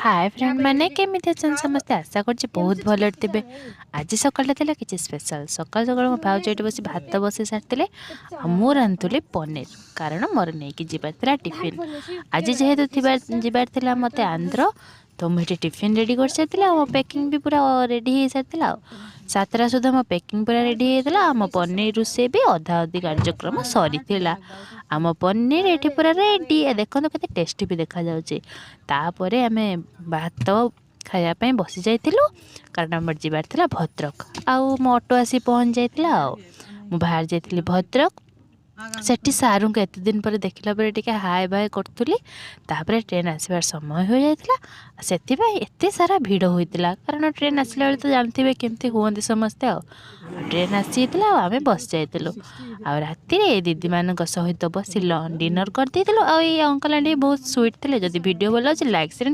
ହାଏ friend ମାନେ, କେମିତି ଅଛନ୍ତି ସମସ୍ତେ? ଆଶା କରୁଛି ବହୁତ ଭଲରେ ଥିବେ। ଆଜି ସକାଳଟା ଥିଲା କିଛି ସ୍ପେଶାଲ୍। ସକାଳୁ ସକାଳୁ ମୋ ଭାଉଜ ଏଠି ବସି ଭାତ ବସେଇ ସାରିଥିଲେ ଆଉ ମୁଁ ରାନ୍ଧୁଥିଲି ପନିର, କାରଣ ମୋର ନେଇକି ଯିବାର ଥିଲା ଟିଫିନ୍। ଆଜି ଯେହେତୁ ଥିବା ଯିବାର ଥିଲା ମୋତେ ଆନ୍ଧ୍ର, ତ ମୁଁ ଏଠି ଟିଫିନ୍ ରେଡ଼ି କରିସାରିଥିଲି ଆଉ ମୋ ପ୍ୟାକିଂ ବି ପୁରା ରେଡ଼ି ହେଇସାରିଥିଲା। ଆଉ 7ଟା ସୁଦ୍ଧା ମୋ ପ୍ୟାକିଂ ପୁରା ରେଡ଼ି ହେଇଯାଇଥିଲା ଆଉ ମୋ ପନିର ରୋଷେଇ ବି ଅଧା ଅଧି କାର୍ଯ୍ୟକ୍ରମ ସରିଥିଲା। ଆମ ପନିର ଏଠି ପୁରା ରେଡ଼ି। ଦେଖନ୍ତୁ କେତେ ଟେଷ୍ଟି ବି ଦେଖାଯାଉଛି। ତାପରେ ଆମେ ଭାତ ଖାଇବା ପାଇଁ ବସି ଯାଇଥିଲୁ, କାରଣ ଆମର ଯିବାର ଥିଲା ଭଦ୍ରକ। ଆଉ ମୋ ଅଟୋ ଆସି ପହଞ୍ଚି ଯାଇଥିଲା ଆଉ ମୁଁ ବାହାରି ଯାଇଥିଲି ଭଦ୍ରକ। ସେଠି ସାରୁଙ୍କୁ ଏତେ ଦିନ ପରେ ଦେଖିଲା ପରେ ଟିକେ ହାଏ ବାଏ କରୁଥିଲି। ତାପରେ ଟ୍ରେନ୍ ଆସିବାର ସମୟ ହୋଇଯାଇଥିଲା, ସେଥିପାଇଁ ଏତେ ସାରା ଭିଡ଼ ହୋଇଥିଲା, କାରଣ ଟ୍ରେନ୍ ଆସିଲା ବେଳେ ତ ଜାଣିଥିବେ କେମିତି ହୁଅନ୍ତି ସମସ୍ତେ। ଆଉ ଟ୍ରେନ୍ ଆସିଯାଇଥିଲା ଆଉ ଆମେ ବସି ଯାଇଥିଲୁ। ଆଉ ରାତିରେ ଏ ଦିଦିମାନଙ୍କ ସହିତ ବସି ଡିନର୍ କରିଦେଇଥିଲୁ। ଆଉ ଏଇ ଅଙ୍କଲ୍ ଆଣ୍ଟି ବହୁତ ସୁଇଟ୍ ଥିଲେ। ଯଦି ଭିଡ଼ିଓ ଭଲ ଅଛି, ଲାଇକ୍, ସେୟାର।